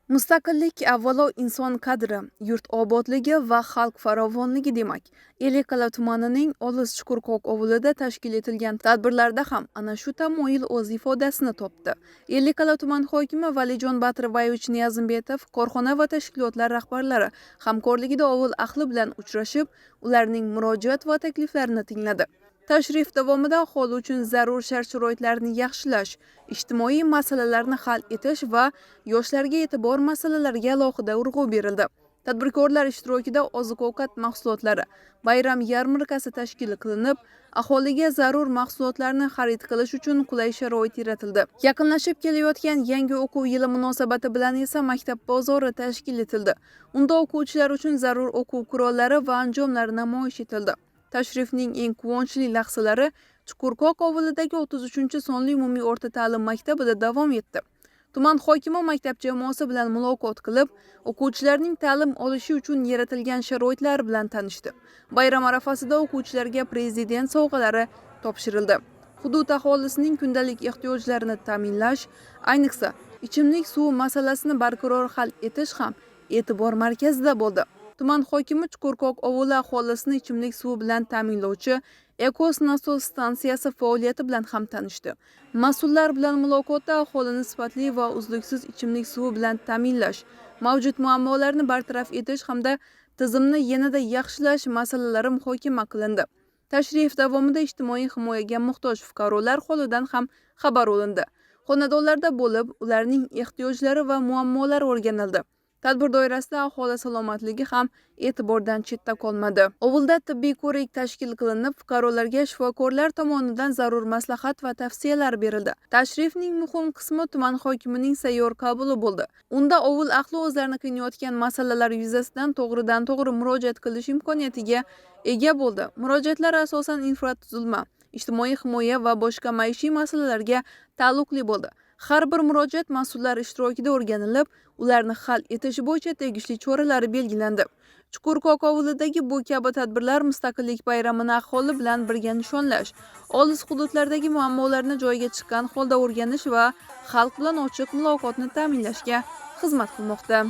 Mustaqillik avvalo inson qadri, yurt obodligi va xalq farovonligi demak. Ellikqal'a tumanining olis Chuqurkok ovulida tashkil etilgan tadbirlarda ham ana shu tamoyil o'z ifodasini topdi. Ellikqal'a tuman hokimi Valijon Batirbayevich Niyazimbetov korxona va tashkilotlar rahbarlari hamkorligida ovul ahli bilan uchrashib, ularning murojaat va takliflarini tingladi. Tashrif davomida aholi uchun zarur shart-sharoitlarni yaxshilash, ijtimoiy masalalarni hal etish va yoshlarga e'tibor masalalariga alohida urg'u berildi. Tadbirkorlar ishtirokida oziq-ovqat mahsulotlari bayram yarmarkasi tashkil qilinib, aholiga zarur mahsulotlarni xarid qilish uchun qulay sharoit yaratildi. Yaqinlashib kelayotgan yangi o'quv yili munosabati bilan esa maktab bozori tashkil etildi. Unda o'quvchilar uchun zarur o'quv qurollari va anjomlar namoyish etildi. Tashrifning eng quvonchli lahzalari Chuqurkok ovulidagi 33-sonli umumiy o'rta ta'lim maktabida davom etdi. Tuman hokimi maktab jamoasi bilan muloqot qilib, o'quvchilarning ta'lim olishi uchun yaratilgan sharoitlar bilan tanishdi. Bayram arafasida o'quvchilarga prezident sovg'alari topshirildi. Hudud aholisining kundalik ehtiyojlarini ta'minlash, ayniqsa, ichimlik suvi masalasini barqaror hal etish ham e'tibor markazida bo'ldi. Tuman hokimi Chuqurkok ovuli aholisini ichimlik suvi bilan ta'minlovchi Ekos nasos stansiyasi faoliyati bilan ham tanishdi. Mas'ullar bilan muloqotda aholini sifatli va uzluksiz ichimlik suvi bilan ta'minlash, mavjud muammolarni bartaraf etish hamda tizimni yanada yaxshilash masalalari muhokama qilindi. Tashrif davomida ijtimoiy himoyaga muhtoj fuqarolar holidan ham xabar olindi. Xonadonlarda bo'lib, ularning ehtiyojlari va muammolari o'rganildi. Tadbir doirasida aholi salomatligi ham e'tibordan chetda qolmadi. Ovulda tibbiy ko'rik tashkil qilinib, fuqarolarga shifokorlar tomonidan zarur maslahat va tavsiyalar berildi. Tashrifning muhim qismi tuman hokimining sayyor qabuli bo'ldi. Unda ovul ahli o'zlarini qiynayotgan masalalar yuzasidan to'g'ridan-to'g'ri murojaat qilish imkoniyatiga ega bo'ldi. Murojaatlar asosan infratuzilma, ijtimoiy himoya va boshqa maishiy masalalarga taalluqli bo'ldi. Har bir murojaat mas'ullar ishtirokida o'rganilib, ularni hal etish bo'yicha tegishli choralar belgilandi. Chuqurkok ovulidagi bu kabi tadbirlar mustaqillik bayramini aholi bilan birga nishonlash, olis hududlardagi muammolarni joyiga chiqqan holda o'rganish va xalq bilan ochiq muloqotni ta'minlashga xizmat qilmoqda.